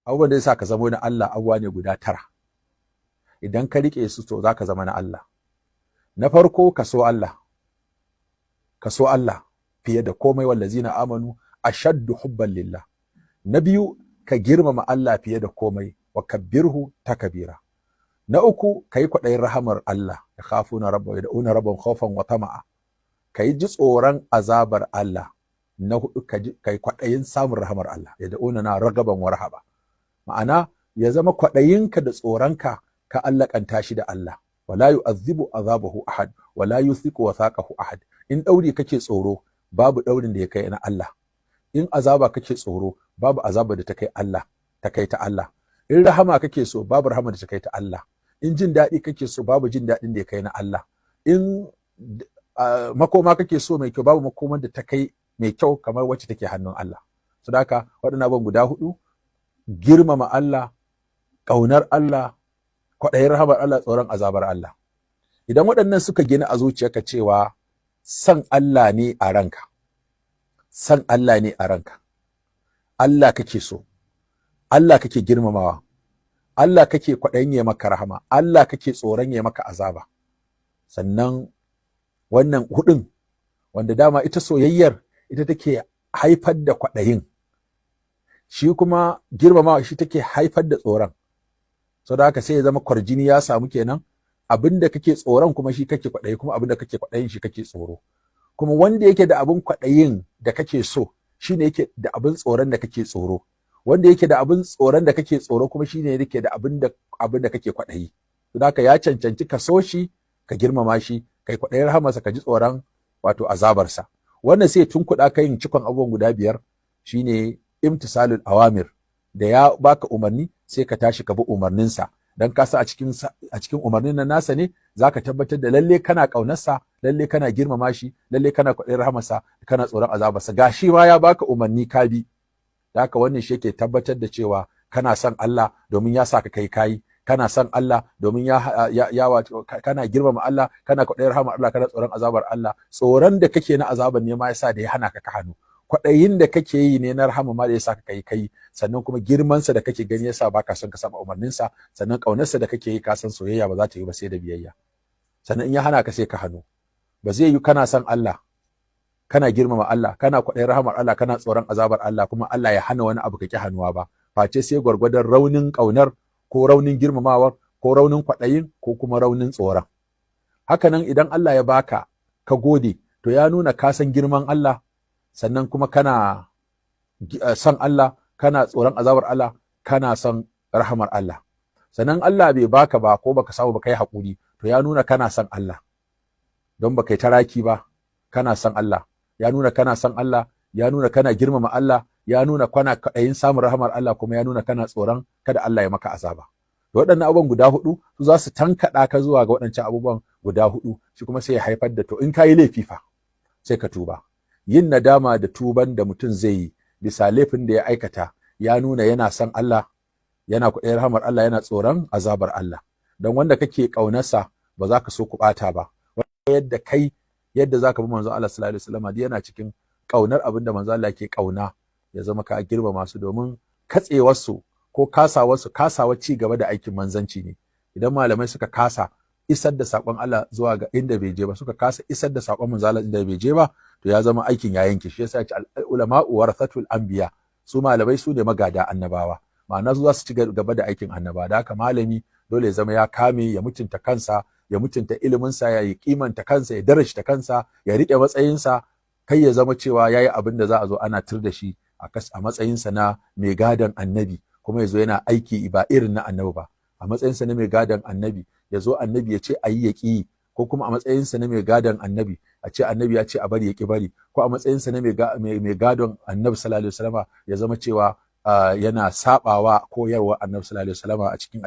Abubuwan da zai sa ka zama na Allah abubuwa ne guda 9. Idan ka riƙe su, to za ka zama na Allah. Na farko, ka so Allah, ka so Allah fiye da komai. Wallazina amanu ashaddu hubban lillah. Na biyu, ka girmama Allah fiye da komai, wa kabbirhu takbira. Na uku, ka yi kwaɗayin rahamar Allah, yakhafuna rabbahum yad'una rabbahum khawfan wa tama'a. Ka yi ji tsoron azabar Allah. Na hudu, ka yi kwaɗayin samun rahamar Allah, yad'una na ragaban wa rahaba. Ma'ana, ya zama kwaɗayinka da tsoronka ka allakanta shi da Allah. Wala yu'adhibu azabahu ahad, wala yuthiqu wathaqahu ahad. In ɗauri kake tsoro, babu ɗaurin da ya kai na Allah. In azaba kake tsoro, babu azaba da ta kai Allah, ta kai ta Allah. In rahama kake so, babu rahama da ta kai ta Allah. In jin daɗi kake so, babu jin daɗin da ya kai na Allah. In makoma kake so mai kyau, babu makoman da ta kai mai kyau kamar wacce take hannun Allah. So haka waɗannan abubuwan guda hudu: girmama Allah, ƙaunar Allah, kwaɗayin rahamar Allah, tsoron azabar Allah. Idan waɗannan suka gina a zuciyarka cewa san Allah ne a ranka, san Allah ne a ranka, Allah kake so, Allah kake girmamawa, Allah kake kwaɗayin ya maka rahama, Allah kake tsoron ya maka azaba, sannan wannan hudun, wanda dama ita soyayyar ita take haifar da kwaɗayin, shi kuma girmamawa shi take haifar da tsoron. Sau da haka sai ya zama kwarjini ya samu kenan. Abin da kake tsoron kuma shi kake kwaɗayi, kuma abin da kake kwaɗayin shi kake tsoro. Kuma wanda yake da abin kwaɗayin da kake so shine yake da abin tsoron da kake tsoro. Wanda yake da abin tsoron da kake tsoro kuma shine yake da abin da kake kwaɗayi. Don haka ya cancanci ka so shi, ka girmama shi, kai kwaɗayin rahamarsa, ka ji tsoron wato azabarsa. Wannan sai tunkuɗa ka yin cikon abubuwan guda biyar, shine imtisalul awamir. Da ya baka umarni, sai ka tashi ka bi umarninsa, dan ka sa a cikin umarnin nan nasa ne zaka tabbatar da lalle kana ƙaunarsa, lalle kana girmama shi, lalle kana kwaɗayin rahamarsa, kana tsoron azabarsa. Gashi ma ya baka umarni ka bi. Haka wannan shi yake tabbatar da cewa kana son Allah, domin ya sa ka kai kayi. Kana son Allah domin ya wato kana girmama Allah, kana kwaɗayin rahamar Allah, kana tsoron azabar Allah. Tsoron da kake na azabar ne ma yasa da ya hana ka ka hannu. Kwaɗayin da kake yi ne na rahama ma da yasa ka kai kai. Sannan kuma girmansa da kake gani yasa baka son ka saba umarninsa. Sannan ƙaunarsa da kake yi, ka san soyayya ba za ta yi ba sai da biyayya. Sannan in ya hana ka, sai ka hannu. Ba zai yi kana son Allah, kana girmama Allah, kana kwaɗayin rahamar Allah, kana tsoron azabar Allah, kuma Allah ya hana wani abu ka ki hannuwa ba, face sai gwargwadon raunin ƙaunar, ko raunin girmamawar, ko raunin kwaɗayin, ko kuma raunin tsoron. Hakanan idan Allah ya baka ka gode, to ya nuna ka san girman Allah, sannan kuma kana son Allah, kana tsoron azabar Allah, kana son rahamar Allah. Sannan Allah bai baka ba ko baka samu ba, kai haƙuri, to ya nuna kana son Allah, don baka yi taraki ba. Kana son Allah, ya nuna kana son Allah, ya nuna kana girmama Allah, ya nuna kana kwaɗayin samun rahamar Allah, kuma ya nuna kana tsoron kada Allah ya maka azaba. Da waɗannan abubuwan guda hudu su za su tankaɗa ka zuwa ga waɗancan abubuwan guda hudu. Shi kuma sai ya haifar da, to in ka yi laifi fa, sai ka tuba. Yin nadama da tuban da mutum zai yi bisa laifin da ya aikata ya nuna yana son Allah, yana kwaɗayin rahamar Allah, yana tsoron azabar Allah. Don wanda kake ƙaunarsa ba za ka so ku ɓata ba. Yadda kai yadda za ka bi manzo Allah sallallahu alaihi wasallam yana cikin ƙaunar abin da manzo Allah yake ƙauna, ya zama ka girmama su, domin katsewarsu ko kasawarsu kasawar ci gaba da aikin manzanci ne. Idan malamai suka kasa isar da saƙon Allah zuwa ga inda bai je ba, suka kasa isar da saƙon manzo Allah inda bai je ba, to ya zama aikin ya yanke. Shi yasa ya ce al ulama'u warathatul anbiya, su malamai su ne magada annabawa, ma'ana su za su ci gaba da aikin annaba. Da haka malami dole ya zama ya kame, ya mutunta kansa, ya mutunta iliminsa, ya yi kimanta kansa, ya darajta kansa, ya riƙe matsayinsa, kai ya zama cewa ya yi abin da za a zo ana tur da shi a matsayinsa na mai gadon annabi, kuma ya zo yana aiki ba irin na annabi ba. A matsayinsa na mai gadon annabi, ya zo annabi ya ce a yi, ya ƙi, ko kuma a matsayinsa na mai gadon annabi, a ce annabi ya ce a bari, ya ƙi bari, ko a matsayinsa na mai gadon annabi sallallahu alaihi wasallama, ya zama cewa yana sabawa koyarwa annabi sallallahu alaihi wasallama a cikin